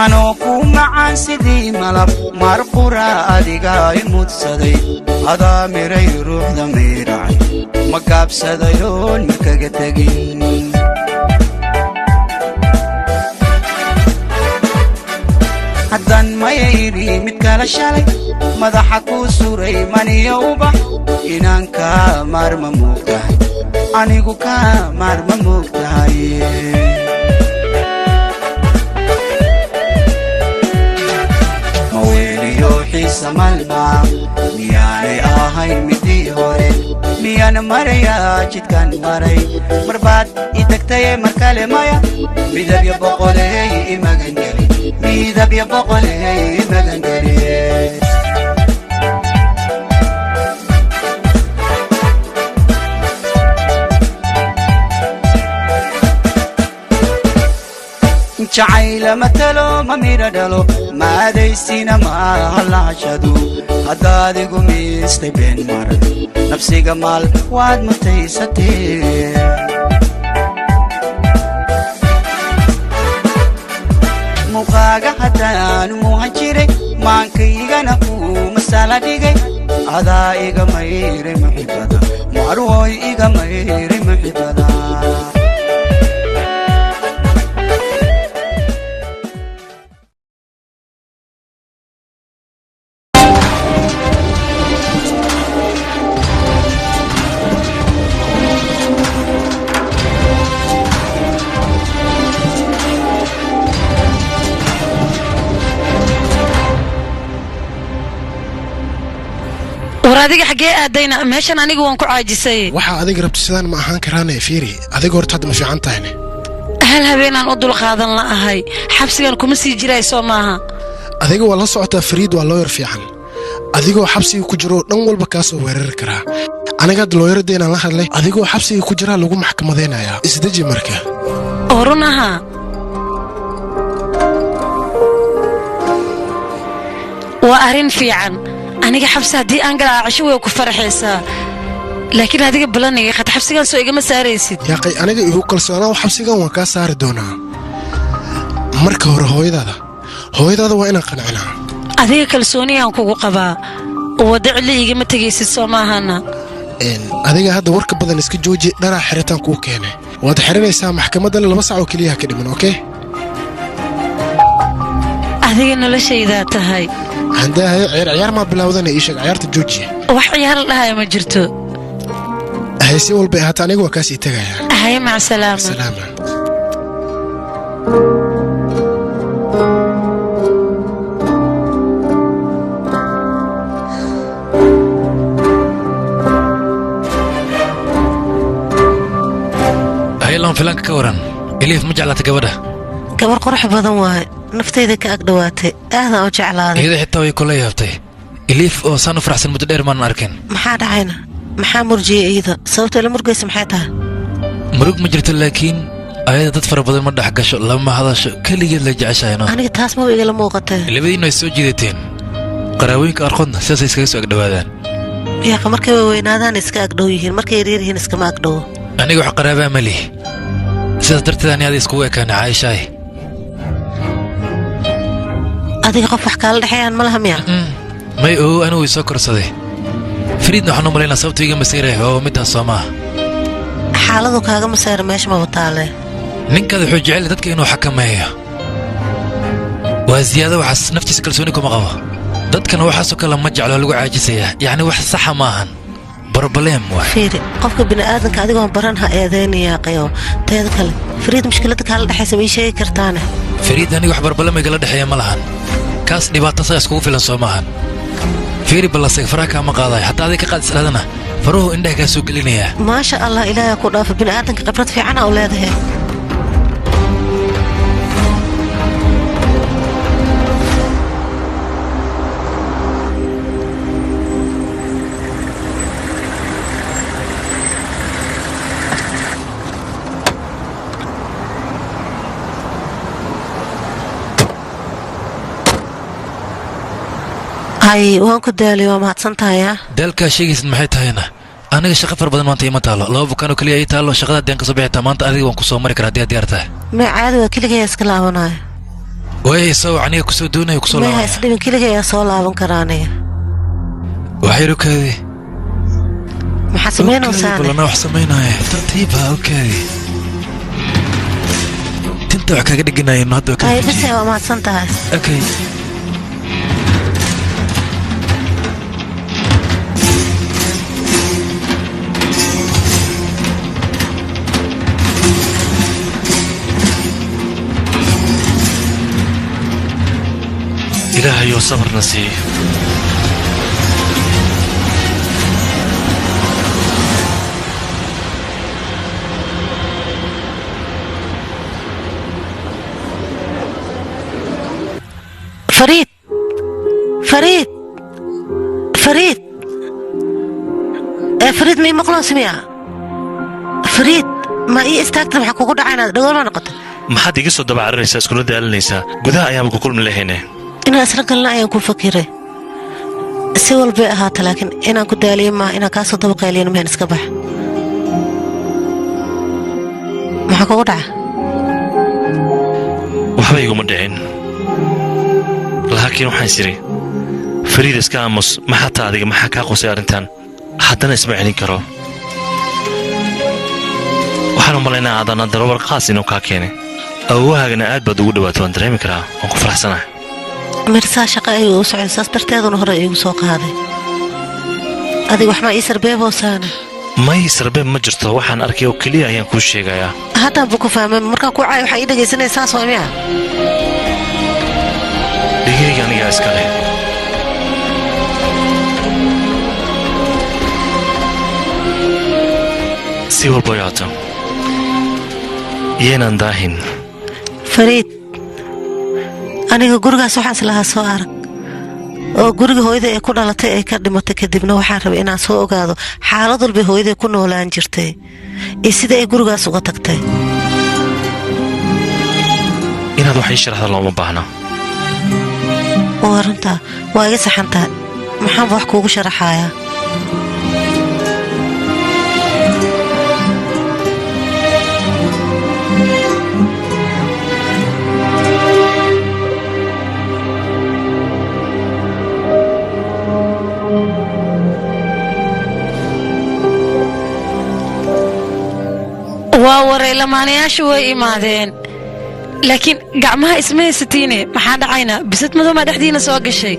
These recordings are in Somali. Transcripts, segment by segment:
Anoo ku macaan sidii malab, mar qura adiga i mudsaday. Adaa miray ruuxda miiracay, ma gaabsadayoon markaga tegin. Haddaan mayayri mid kala shalay, madaxa kuu suray maniyo ubax. Inaan kaa maarma moogtahay, anigu kaa maarma moogtahay. Maweeliyo xiisa malma, miyaanay ahayn midii hore? Miyaan marayaa jidkaan maray? Marbaad i tagtaye, mar kale maya. Midabya boqoley imagangeli, midabya boqoley imagangeli. Jacayla matalo ma midha dhalo, maadaysina maaha lahashadu. Haddaad igu miistay been maran, nafsiga maal waad mutaysatee. Muuqaaga haddaanu muuhan jiray, maankaygana kuu masala dhigay. Adaa iga mayray muxibada, marwoy iga mayray muxibada. War adiga xaggee aadayna meeshan? Anigu waan ku caajisay. Waxaa adiga rabto sidaan ma ahaan karaane. Fiiri, adiga horta hadda ma fiican tahayne? Hal habeenaan u dulqaadan la'ahay, xabsigan kuma sii jiray, soo maaha? Adiga waa la socotaa, Fariid waa looyar fiican. Adigoo xabsiga ku jiro dhan walba kaa soo weerari karaa. Aniga hadda looyaradda inaan la hadlay, adigoo xabsiga ku jiraa lagu maxkamadaynayaa. Isdeji marka. Oo run ahaa, waa arrin fiican. Aniga xabsi haddii aan galaa, casho way ku faraxaysaa, laakiin adiga balaniga qad, xabsigan soo igama saaraysid? Yaaqay, aniga igu kalsoonaa, xabsigan waan kaa saari doonaa. Marka hore hooyadaada waa inaan qancinaa. Adiga kalsooniyaan kugu qabaa, waddo cidli igama tegaysid, soo maahana? Adiga hadda warka badan iska jooji. Dharaa xiritaan kuu keenay, waad xiranaysaa. Maxkamaddana 2 sac oo keliyaha ka dhiman, okay? Adiga noloshaydaa tahay. Handaahay, ciyaar ciyaar maa bilowdana? Ii sheeg, ciyaarta jooji. Wax ciyaar la dhahaya ma jirto. Hayse walbay ahaata, aniga waa kaasii tegayaa. Haye, mac salaama. Salaama. Haylan filanka ka waran, Eliif ma jeclaata gabadha? Gabar qurux badan waaye, naftayda ka ag dhowaatay, aadaan u jeclaaday. Iyada xitaa way kula yaabtay. Eliif oo saan u faraxsan muddo dheer maanan arkin. Maxaa dhacayna? Maxaa murjiyey iyada? Sababta la murgaysa maxay tahay? Murug ma jirto, laakiin ayada dad fara badan ma dhex gasho, lama hadasho, keligeed la jeceshahayno. Aniga taas maba igala muuqatee. Labadiinnu ay soo jiidateen, qaraabooyinka qaarkoodna sidaasay iskaga soo agdhowaadaan. Yaaqa, markay weynaadaan iska agdhow yihiin, markay yaryar yihiin iskama agdhowo. Aniga wax qaraabaa ma lihi, sidaas darteed ani ada iskugu ekaana, Caaishaay. Adiga qof wax kaala dhexeeyaan ma laha miya? May ogow, anigu way soo korsaday. Fariidna waxaan u malaynaa sababta iga masiiraya oo middaas, soo maaha? Xaaladu kaaga maseera meesha maba taale. Ninkaada wuxuu jecel yahay dadka inuu xakameeyo. Waa ziyaado waxaas, naftiisa kalsooni kuma qabo. Dadkana waxaasoo kale ma jeclo, lagu caajisayaa. Yacni wax saxa maahan, problem waay. Fiiri, qofka bini'aadanka adigoon baran ha eedaynayaaqayo. Teeda kale, Fariid mushkiladda kaala dhexaysa ma ii sheegi kartaane? Fariid aniga wax problem igala dhexeeya ma lahan. Kaas dhibaato saga iskugu filan, soo maahan? Fiiri, ballaseg faraha kaama qaadayo. Xataa adig ka qaad isdhadana, faruhu indhaha kaa soo gelinayaa. Maasha Allah, Ilaahay ku dhaafa. Bini'aadanka khibrad fiicana u leedahay. Hay, waan ku daalay, waa mahadsan tahay ah. Daalkaa sheegaysid maxay tahayna? Aniga shaqo fara badan maanta ima taalo, laba bukaan oo keliya ii taalo. Shaqada haddii aan kasoo bixitaa maanta, adiga waan ku soo mari karaa haddii aad diyaar tahay. Mee, caadi waa, keligaya iska laabanayo. Way soo aniga kusoo doonaya, kusoo Maya, laabanaya. Isdhibin, keliga ayaa soo laaban karaa aniga. Waxayru kaadi. Maxaa samaynaysaane? Balana wax samaynaya, tartiiba. Okay, tinta wax kaga dhiganayno hadda waa Ay kaa. Bise, waa mahadsan tahay. Okay. Ilaahayou sabarna siiyo. Fariid, Fariid, Fariid, ee Fariid, mii maqloos miya? Fariid, ma ii istaagta? Maxaa kugu dhacay? Inaad dhagool ma noqota? Maxaad iga soo daba cararaysaa, iskula daalinaysaa? Gudaha ayaanba ku kulmi lahayne. Inaan isla galna ayaan ku fakiray, si walbay ahaata, laakiin inaan ku daaliyo maaha, inaan kaa soo daba qayliyana mahan. Iska bax. Maxaa kugu dhaca? Waxba iguma dhicin, laakiin waxaan is idhi, Fariid, iska aamus. Maxaa taa adiga? Maxaa kaa qusay arrintan? Haddana isma celin karo. Waxaan u malaynaa aadana darawal qaas inuu kaa keenay. Awowahaagana aad baad ugu dhawaato, waan dareemi karaa. Waan ku faraxsanahay. Mirsaa shaqa ayuu u socday, saas darteeduna hore iigu soo qaaday. Adiga waxmaa ii sarbeeboosaana? May, sarbeeb ma jirto. Waxaan arkay oo keliya ayaan kuu sheegayaa. Haddaan buu ku fahmay. Markaan ku caayo waxaa ii dhegaysanaya, saas waa miya? Dhegeyga anigaa iska leh. Si walba yaato, yeenaan daahin. Fariid, aniga gurigaas waxaan islahaa soo arag, oo guriga hooyada ee ku dhalatay ay ka dhimatay. Kadibna waxaan rabay inaan soo ogaado xaalad walbay hooyaday ku noolaan jirtay iyo sida ay gurigaas uga tagtay. Inaad wax ii sharaxda looma baahna. Waa runtaa, waa iga saxantahay. Maxaanba wax kuugu sharaxayaa? Waa waray, lamaanayaashu way imaadeen, laakiin gacmaha isma haysatiine. Maxaa dhacayna? Bisad madow maa dhexdiina soo gashay?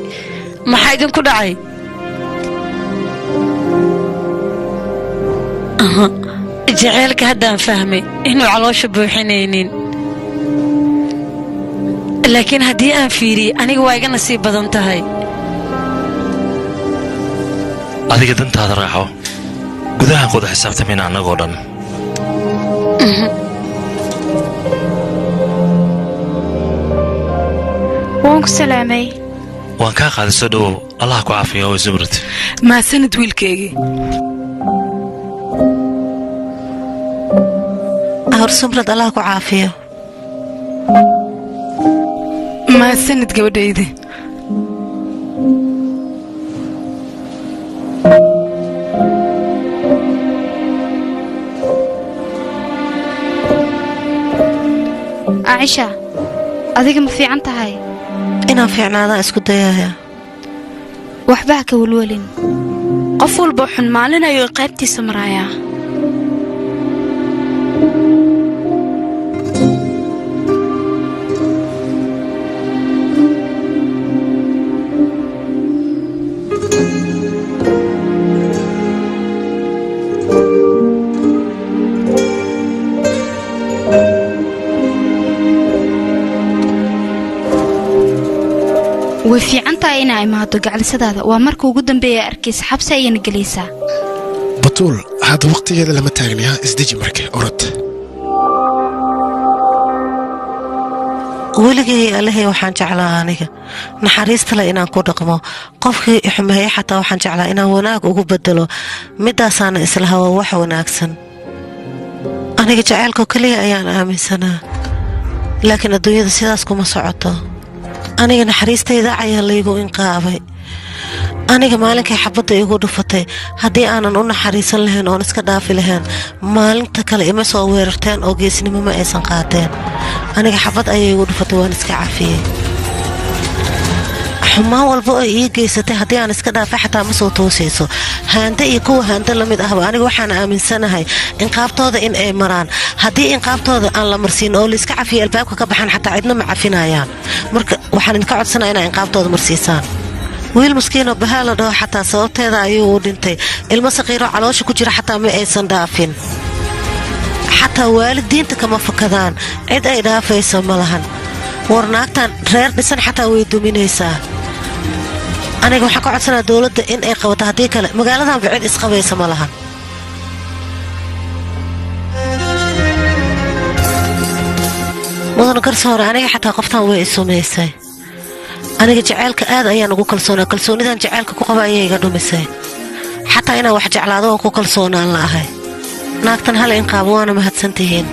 Maxaa idinku dhacay? Aha, jaceylka haddaan fahmay inuu caloosha buuxinaynin, laakiin haddii aan fiiriyey, aniga waa iga nasiib badan tahay. Adiga dantaada raaxo. Gudaha qoda xisaabtamayna annagoo dhan. Waan ku salaamay. Waan kaa qaaday, soo dhowow. Allah ku caafiyo oo Zumrad. Mahadsanid, wiilkeygii. Ahor Sumrad, Allah ku caafiyo. Mahadsanid, gabadhaydi. Acisha, adiga ma fiican tahay? Inaan fiicnaadaan isku dayaya. Waxba ha ka welwelin. Qof walba xun maalin ayuu qaybtiisa marayaa. Way fiican tahay inaa imaado gacalisadaada. Waa marka ugu dambeeya arkaysa, xabsi ayayna gelaysaa. Batuul, hadda waqtigeeda lama taagnayaa. Isdeji marka, orod. Weligay allahay waxaan jeclaa aniga naxariista le inaan ku dhaqmo. Qofkii xumeeye xataa waxaan jeclaa inaan wanaag ugu bedelo. Midaasaana islaha waa wax wanaagsan. Aniga jaceylkoo keliya ayaan aaminsanaa, laakiin adduunyada sidaas kuma socoto. Aniga naxariistayda ayaa laygu inqaabay. Aniga maalinkay xabadda igu dhufatay haddii aanan u naxariisan lahayn oon iska dhaafi lahayn maalinta kale ima soo weerarteen oo geesnimo ma aysan qaateen. Aniga xabad ayay igu dhufatay, waan iska cafiyey. Xumaan walba oo ii geysatay haddii aan iska dhaafay xataa ma soo toosayso. Haande iyo kuwa haande la mid ahba aniga waxaan aaminsanahay inqaabtooda in ay maraan. Haddii inqaabtooda aan la marsiin oo laiska cafiyo albaabka ka baxaan xataa cidna ma cafinayaan. Marka waxaan idinka codsanaya inaa inqaabtooda marsiisaan. Wiil maskiinoo bahaa la dhaho xataa sababteeda ayuu u dhintay. Ilmo saqiiroo caloosha ku jira xataa ma aysan dhaafin. Xataa waalidiinta kama fakadaan, cid ay dhaafayso ma lahan. War naagtan reer dhisan xataa way duminaysaa. Aniga waxaan ka codsanaa dowladda in ay qabato, haddii kale magaaladanba cid isqabaysa ma lahan. Mudan garsoore, aniga xataa qoftan way isumaysay. Aniga jaceylka aad ayaan ugu kalsoonaa, kalsoonidan jaceylka ku qaba ayay iga dhumisay. Xataa inaan wax jeclaado oo ku kalsoonaan la ahay. Naagtan hal inqaabo, waana mahadsantihiin.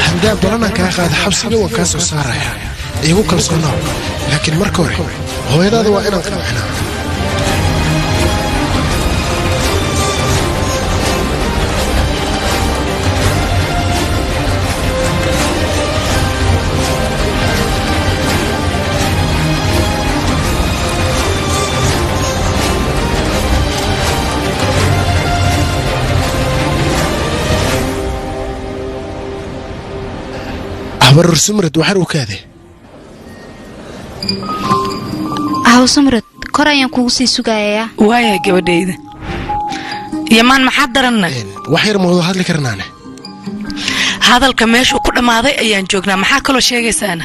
Handaa, balanaan kaa qaada, xabsiga waan kaa soo saaraya, iigu kalsoonaaw. Laakiin marka hore hooyadaada waa inaan qancinaa. Habarur Sumrad, waxar u kaade. Haw Sumrad, kor ayaan kugu sii sugayayaa. Waaya gabadhayda. Yamaan, maxaa daranna? Wax yar ma wada hadli karnaane? Hadalka meeshuu ku dhammaaday ayaan joognaa. Maxaa kaloo sheegaysaana?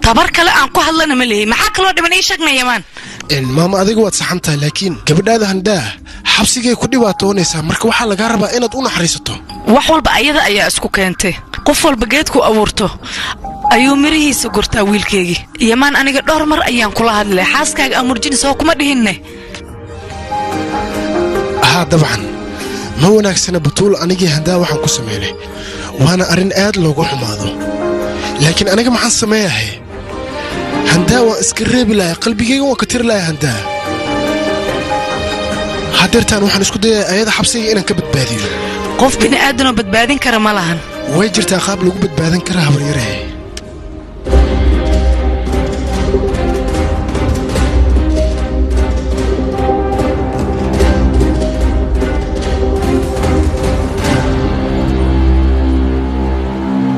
Tabar kale aan ku hadlana ma lihi. Maxaa kaloo dhiman ii sheegna, Yamaan? Maama, adiga waad saxan tahay, laakiin gabadhaada Handaa xabsigay ku dhibaatoonaysaa. Marka waxaa lagaa rabaa inaad u naxariisato. Wax walba ayada ayaa isku keentay. Qof walba geedku abuurto ayuu mirihiisa gurtaa, wiilkeygii Yamaan. Aniga dhowr mar ayaan kula hadlay, xaaskaaga amurjin soo kuma dhihinne. Haa, dabcan ma wanaagsana Batuul anigii Handaa waxaan ku samaynay, waana arrin aad loogu xumaado. Laakiin aniga maxaan sameeyahay? Handaa waan iska reebi lahay, qalbigayga waan ka tiri lahay Handaa. Haddeertaan waxaan isku dayaya ayada xabsiga inaan ka badbaadiyo. Qof bini'aadanoo badbaadin kara ma lahan. Way jirtaa qaab lagu badbaadin kara, habaryarahe.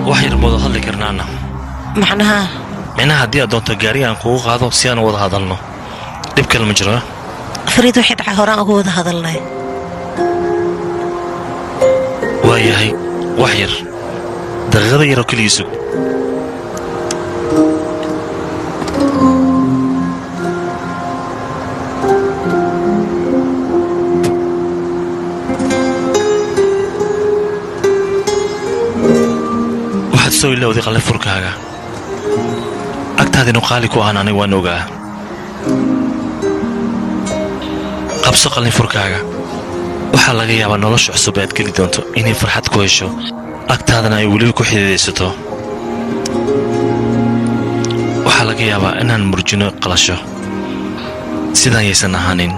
Wax yar ma wada hadli karnaana? Macnaha? Micnaha, haddii aad doonto gaari aan kugu qaado si aan wada hadalno, dhib kale ma jiro. Fariid, wixii dhacay horaan uga wada hadalnay. Waayahay, wax yar, daqiiqada yaroo keliya sug. Waxaad soo ilowday qalin furkaaga agtaada inuu qaali ku ahaan. Aniga waan ogaa. Qabso qalin furkaaga. Waxaa laga yaabaa nolosha cusub aad geli doonto inay farxad ku hesho, agtaadana ay weliba ku xididaysato. Waxaa laga yaabaa inaan murjino qalasho. Sidaan yaysan ahaanin.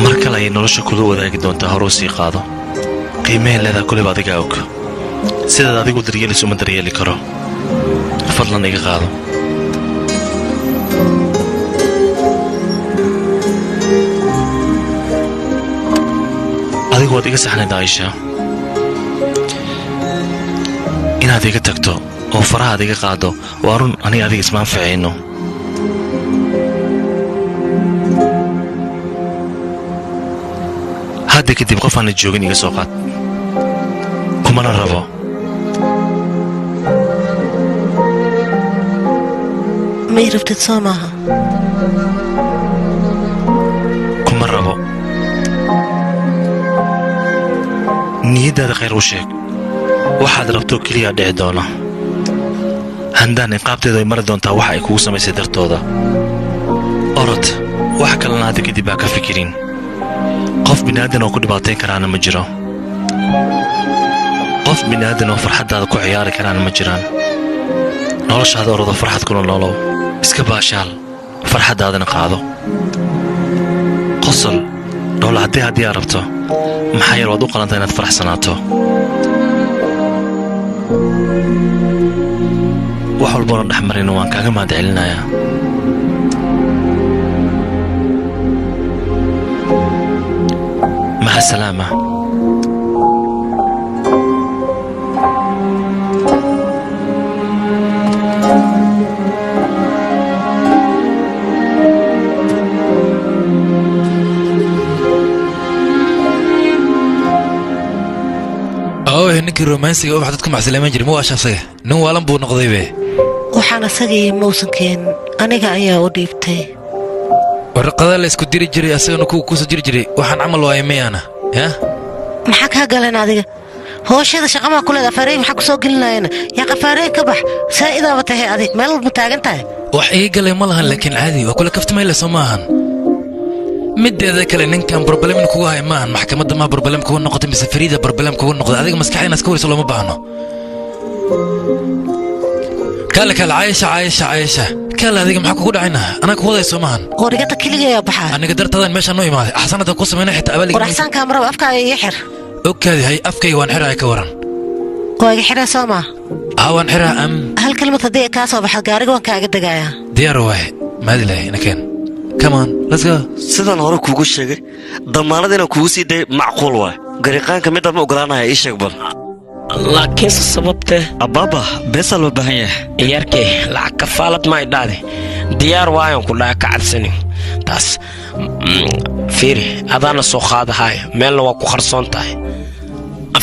Mar kale ayay nolosha kula wadaagi doontaa. Horuu sii qaado. Qiimaheen leedaa kuleba adigaa og. Sidaad adigu daryeelayso uma daryeeli karo. Fadlan iga qaado. Adigu waad iga saxnayd Aisha. Inaad iga tagto oo farahaad iga qaado waa run aniga adiga isma anficayno. Hadda kadib qof aan la joogin iga soo qaad. Kumana rabo. Ma ii rabtid soo maaha? Kuma rabo. Niyaddaada khayr u sheeg. Waxaad rabto keliya dhici doona. Handaan ciqaabteedu ay mari doontaa waxa ay kugu samaysay dartooda. Orod, wax kalena hadda kadib ha ka fikirin. Qof bini'aadan oo ku dhibaateyn karaana ma jiro. Qof bini'aadan oo farxaddaada ku ciyaari karaana ma jiraan. Noloshaada orodo farxad kula noolow. Iska baashaal, farxaddaadana qaado. Qosol, dhoola haddii aad rabto, maxaa yeele waad u qalantaa inaad faraxsanaato. Wax walboona dhex marina waan kaaga mahad celinayaa. Maca salaama. Aweh ninkii romansiga ubax dadku macsalaaman jiray ma waa asaga nin waalan buu noqday be. Waxaan asagii mausan keenin, aniga ayaa u dhiibtay. Warqada la isku diri jiray asagana kuwa kusoo jiri jiray waxaan camal waayay miyaana ya. Maxaa kaa galeen adiga? Hooshada shaqamaa ku leed afaarey maxaa kusoo gelinayana? Yaa qafaarey ka bax, saa'idaaba tahay adig meel walba taagan tahay. Wax ii galay ma lahan laakiin caadi waa kula kaftamayla soo maahan. Mideeda kale ninkan problem in kugu hay maahan maxkamadda ma problem kugu noqotay mise Fariida problem kugu noqday adiga maskaxda inaad iska wariso looma baahno. Kale kale Caayisha Caayisha Caayisha kale adiga maxaa kugu dhacayna anaa ku waday soo maahan. Qorigata keliga ayaa baxaa. Aniga dartadan meeshaan u imaaday axsanada ku sameynay xitaa abaal. War axsaankaa maraba afkaaga iga xir. Ogkaadi hay afkayga waan xiraya ka waran. Waa iga xiraa soo maa? Haa waan xiraa am. Hal kelmad haddii ay kaa soo baxdo gaariga waan kaaga degayaa. Diyaar waaye maadi lahay inakeen. Come on, let's go. Sidaan hore kuugu sheegay damaanad inaan kugu sii dayay macquul waay. Gariiqaanka mid ma ogolaanaya ii sheeg bal. Laakiinse sababtee abbaaba beesaa loo baahan yahay. Ciyaarkee lacag kafaalad ma idhaade diyaar waayan ku dhaha ka cabsanin taas. Fiiri adaana soo qaadahayo meelna waa ku qarsoon tahay.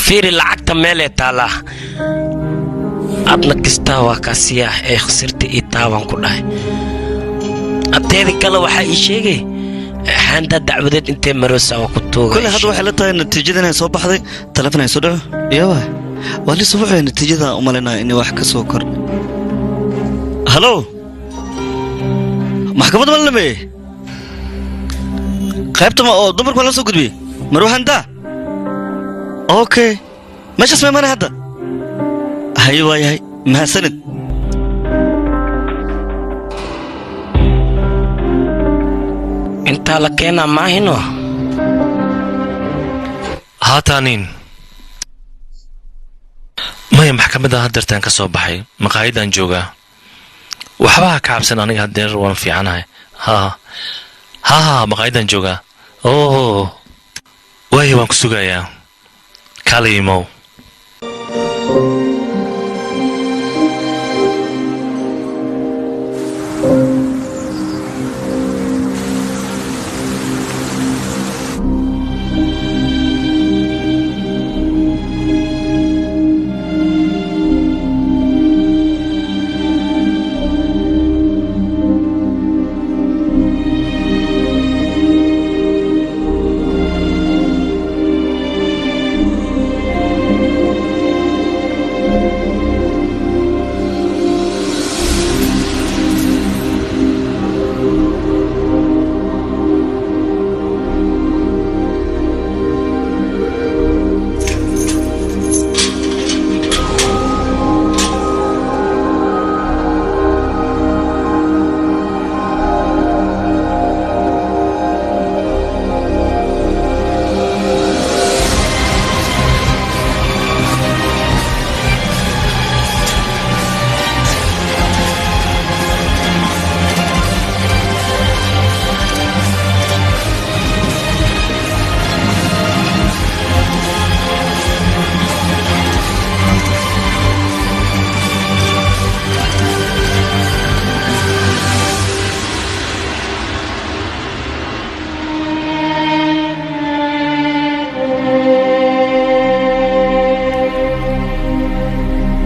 Fiiri lacagta meelee taallaa adna kistaa waa kaasiyaa ee khasirta ii taabaan ku dhahay. Ateedi kale waxaa ii sheegay xaandaa dacwadeed intee maroosa waa ku tuugay. Kule hadda waxay la tahay natiijada inay soo baxday taleefon ay soo dhaco iyawa waa li subuuxay natiijada u malaynaya inay wax ka soo kordhay. Halo, maxkamadda ma la dhameeyey? Qaybta ma oo dumarku ma la soo gudbiyey? Marwaxandaa? Okay, meeshaas ma imanay hadda. Haye waa yahay, mahadsanid. Intaa la keenaa maahino. Haataanin maya maxkamadda haddeertaan ka soo baxay maqaayadaan joogaa. Waxba ha ka cabsan aniga haddeer waan fiicanahay. Haa haa maqaayadaan joogaa. Oo waayo waan ku sugayaa. Kaalay imow.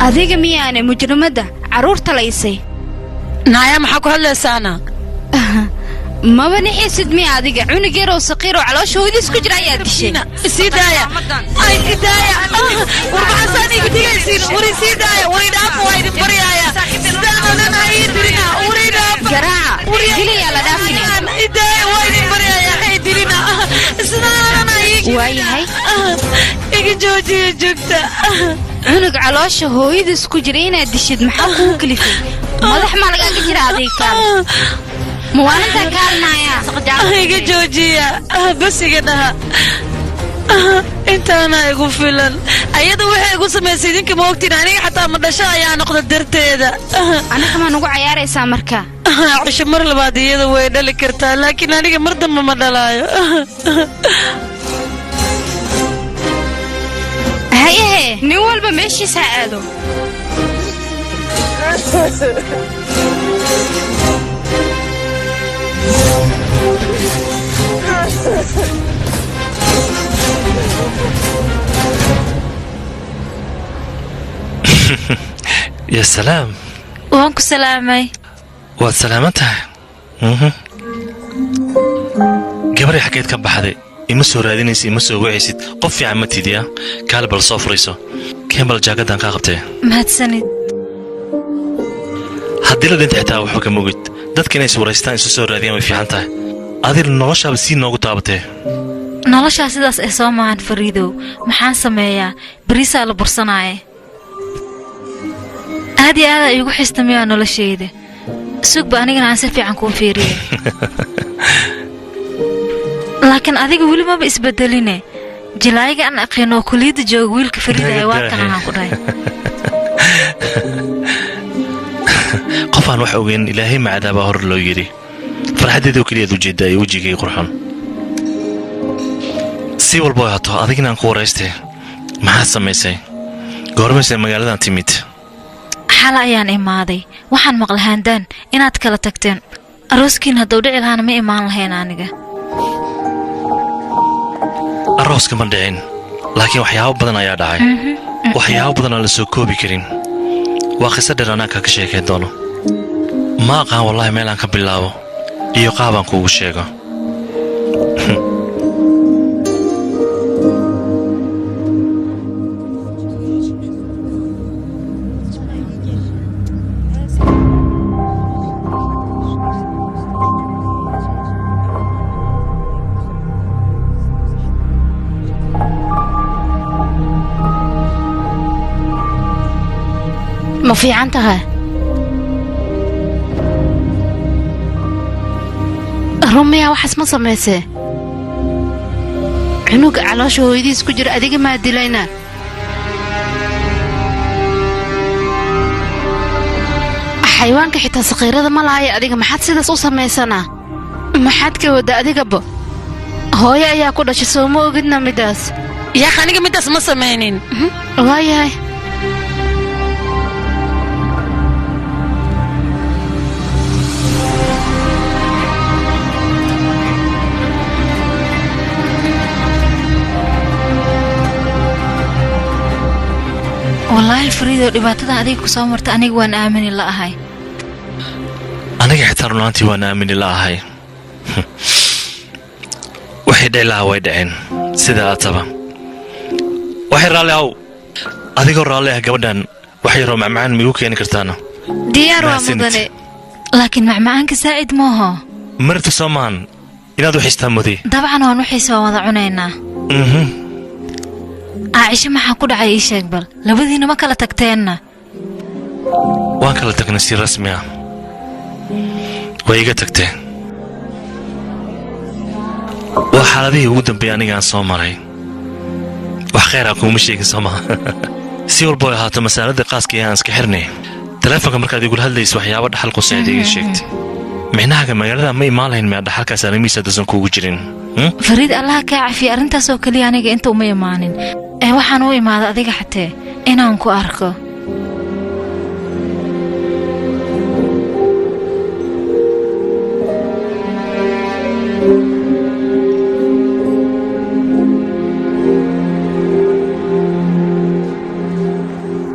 Adiga miyaanay mujrimadda carruurta laysay? Naaya, maxaa ku hadlaysaana? Maba nixiisid miya adiga? Cunug yaroo saqiir oo caloosha hooyadiis ku jira ayaa dishay. Sii daaya, ay idaaya. War maxaasaan igu digaysiin? War isii daaya, war idhaafa, waa idin baryaaya. Sidaan ha ii dirina, war idhaafa. Garaaca dilayaa la dhaafina. Idaaya, waa idin baryaaya, ha i dirina. Sidaan ha ii Waayahay. Iga joojiya joogta. Cunug caloosha hooyadiis ku jira inaad dishid maxaa kugu kalifay? Madax maa lagaaga jira adiga? Kaal, muwaalintaa kaalnaaya. Iga joojiya, bas iga dhaha, intaana igu filan. Ayada waxay igu samaysay idinka ma ogtiin. Aniga xataa ma dhasho ayaa noqda darteeda. Anaga maa nugu cayaaraysaa marka? Cisho, mar labaad iyada way dhali kartaa, laakiin aniga mar dambe ma dhalaayo. Hayehe, nin walba meeshiis ha aado. Ya salaam. Waan ku salaamay. Waad salaaman tahay. Gabaray, xaggeed ka baxday? Ima soo raadinaysid, ima soo wacaysid. Qof fiican ma tidiya. Kaale, bal soo furayso. Kembal, jaakadan kaa qabtee. Mahadsanid. Haddii la dhinta xitaa waxba kama ogid. Dadka inay iswaraystaan, isu soo raadiyaan way fiican tahay. Adil noloshaaba sii noogu taabatee. Noloshaa sidaas ee soo maahan, Fariidow. Maxaan sameeyaa? Beriisaa la bursanaaye. Aad iyo aadaa iigu xistamiyaa noloshayda. Sugba, anigana aan si fiican kuu fiiriye. Laakiin adiga weli maba isbedeline. Jilaayiga aan aqiin oo kuliyadda jooga, wiilka Fariidaya, waa kan ahaan ku dhahay. Qof aan wax ogeyn Ilaahay macadaabaa hor loo yidhi. Farxaddeedoo keliyaad ujeeddaa iyo wejigay qurxon. Si walba oy hato, adigina aan ku waraystay. Maxaad samaysay? Goormayse magaaladan timid? Xala ayaan imaaday. Waxaan maqlay Handaan inaad kala tagteen. Arooskiin hadduu dhici lahaana ma imaan lahayn aniga. Arooska ma dhicin, laakiin waxyaabo badan ayaa dhacay, waxyaabo badan aan la soo koobi karin. Waa qiso dheer, anaa ka sheekayn doono. Ma aqaan wallaahi meel aan ka bilaabo iyo qaabaan kuugu sheego. Ma fiican tahay? Rumiya, waxaas ma samaysee? Cunuga caloosha hooyadiis ku jira adiga maa dilayna? Xayawaanka xitaa saqiirada ma lahaya. Adiga maxaad sidaas u samaysanaa? Maxaad ka wadda adigaba? Hooyo ayaa ku dhashay, soo ma ogidna middaas? Yaaq, aniga middaas ma samaynin. Waayahay. Wallaahi Fariidow, dhibaatadan adiga ku soo marta aniga waan aamini la'ahay. Aniga xitaa runaantii waan aamini la'ahay. Waxay dhici lahaa way dhaceen sida aataba. Waxay raalli aw, adigoo raalli ah, gabadhan wax yaroo macmacaan miigu keeni kartaana? Diyaar waa. Mahadsanid. Mudane. Laakiin macmacaanka saa'id mooho. Marta, soo maahan inaad u xistaa muday? Dabcan waan u xiisa, waan wada cunaynaa. Aacisho, maxaa ku dhacay? Ii sheeg bal, labadiina ma kala tagteenna? Waan kala tagnay si rasmi ah. Way iga tagtee. Waa xaaladihii ugu dambeeyay aniga aan soo maray. Wax khayr ah kuuma sheegin, soo maha? Si walba ay ahaato, masaaladda qaaska ee aan iska xirnay taleefonka markaad igula hadlaysa, waxyaabo dhaxal quseed iga sheegtay. Micnahaga magaalada ma imaan lahayn miyaa dhaxalkaas arrimihiisa haddaysan kuugu jirin? Fariid, Allaha kaa cafiya. Arrintaasoo keliya aniga inta uma imaanin ee waxaan u imaaday adiga xatee inaan ku arko.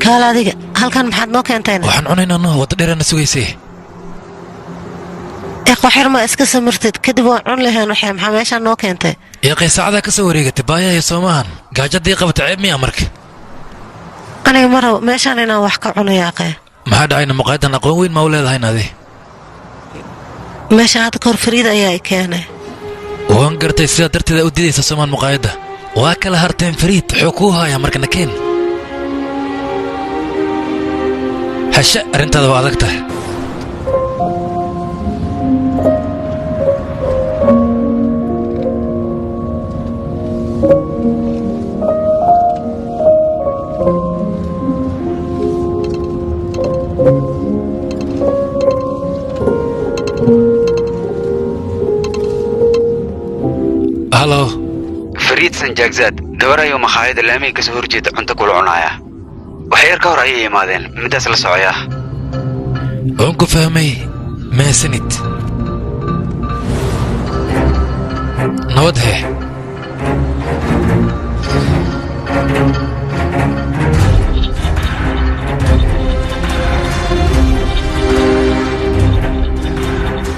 Kaal adiga, Halkan maxaad noo keentayna? Waxaan cunaynaa no, wadda dheeraana sugaysay. Eeqoxir, ma iska samirtid? Kadib waan cun lahayn. Waxay maxaa meeshaan noo keentay? Eeqay, saacadaa ka soo wareegatay baayahaya soomahan. Gaajadii qabata ceeb miya marka? Aniga ma rabo meeshaan inaan wax ka cuno, yaaqee. Maxaa dhacayna? Muqaayadan aqoon weyn maa u leedahayn adi? Meesha hadda kahor Fariid ayaa i keenay. Waan gartay, sidaa darteeda u diidaysa soomaan muqaayadda. Waa kala harteen. Fariid wuxuu kuu haayaa marka nakeen. Hashe, arrintaada waa adag tahay. Halo. Fariid Sanjaagzaad gabar ayuu makhaayada laamiga kasoo horjeeda cunto kula cunaaya. Wax yar ka hor ayay yimaadeen, midaas la socoyaa. Waan ku fahmay, mahadsanid. Nabad hee.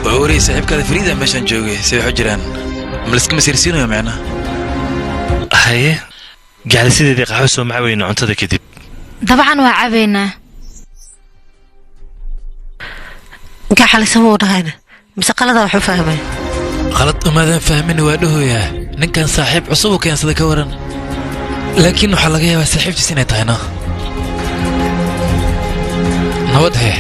Waa wariyay saaxiibkaada Fariida meeshaan joogay. Say waxu jiraan? Ma laiska masiirsiinayo micnaha? Haye gacalisideedii, qaxwo soo macweyna cuntada kadib? Dabcan waa cabaynaa. Gaxalisa muu dhahayna mise qaladaa wax u fahmay? Qalad umaadan fahmin, waa dhahoyaa. Ninkan saaxiib cusub u keensaday, ka waran? Laakiin waxaa laga yaabaa saaxiibtiis inay tahayna. Nabad hee.